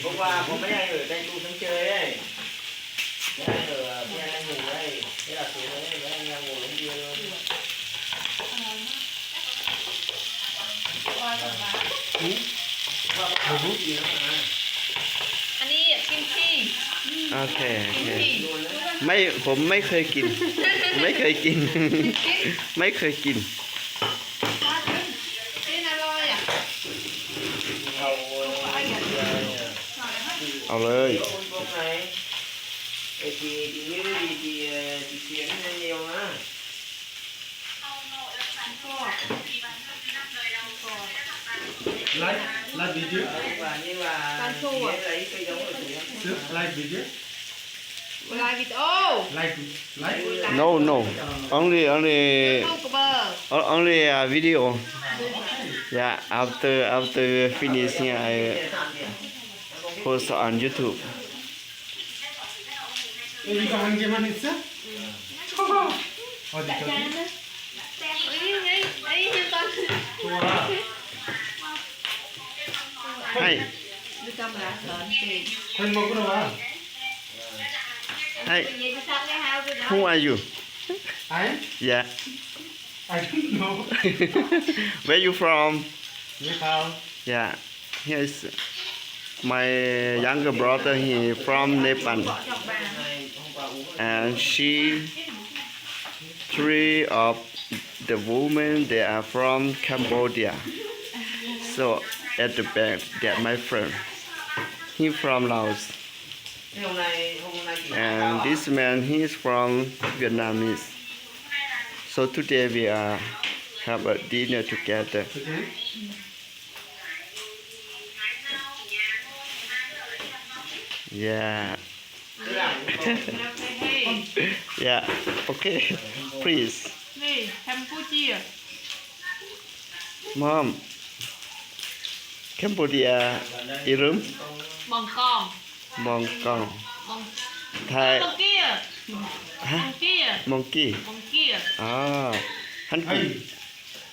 Hôm qua có mấy anh ở đây tu sớm chơi ấy. Mấy anh ở, mấy anh đang ngủ đây. Thế là xuống đấy, mấy anh đang ngồi uống bia luôn. Hôm qua có uống bia mà. อันนี้กิมจิ โอเค โอเค กิมจิ ไม่ ผมไม่เคยกิน ไม่เคยกิน ไม่เคยกิน นี่นะอร่อยอ่ะ เอาเลย Live, live video. Sir, live video. Live video. Live, live. No, no. Only, only, o- only uh, video. Yeah, after after finish here, I post on YouTube. Ê, đi con ăn game ăn xếp. Ôi, đi con. Tua. Hey. Hey, mau cái đâu à? Hey. Who are you? I? Yeah. I don't know. Where you from? Nepal. Yeah. Here is my younger brother. He from Nepal. And she, three of the women, they are from Cambodia. So at the back, that my friend. He from Laos. And this man, he is from Vietnamese. So today we are have a dinner together. Yeah. Yeah. Okay. Please. Mom. Cambodia. Irum. Mong Kong. Mong Kong. Thái. Hả? Mong Ki. Ah. Hàn Quốc.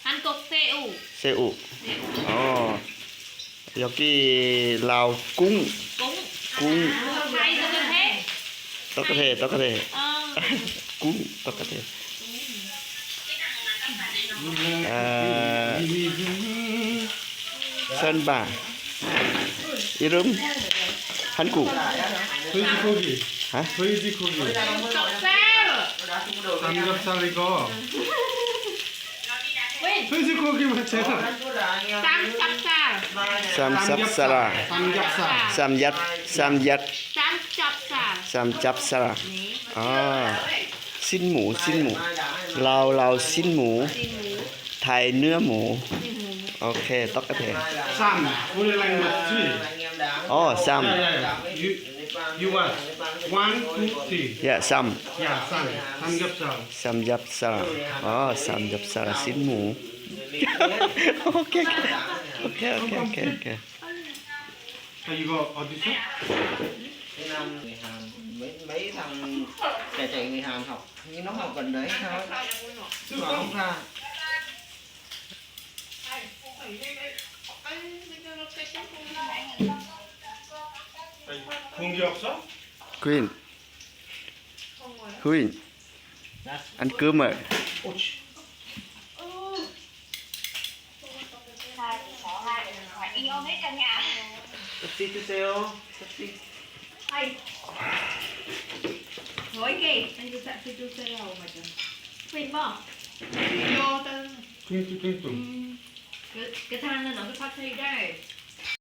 Hàn Quốc Seoul. Seoul. Oh. Yog kis Laos Kung. Kung. Tau ka the, tau ka the. Kung, tau ka the. Sơn Ba. Irum. Hàn Quốc. Hả? Samgyeopsal. Samgyeopsal. Samgyeop, samgyeop. Samgyeopsal. Ah, สิ้นหมู, สิ้นหมู. Lao, Lao สิ้นหมู. Thái, nước hổ. Ok, tau ka the. Sam, only language three. Oh, Sam. Yeah, yeah, yeah. You, you want one, two, three. Yeah, Sam. Yeah, Sam. Samgyeopsal. Samgyeopsal. Oh, Samgyeopsal สิ้นหมู. Ok, ok, ok, ok. Have you got audition? Mấy, mấy thằng trẻ trẻ người Hàn học, nhưng nó học gần đấy thôi. Mà không ra. Không đi học sao? Queen. Queen. Ăn cơm rồi. Ôi. Taxi to xe không? Taxi. Hỏi kì, anh cứ taxi to xe không mà chẳng. Quên bỏ. Vô tên. Kinh tụ, kinh tụ. Cái, cái thằng này nó cứ phát huy đây.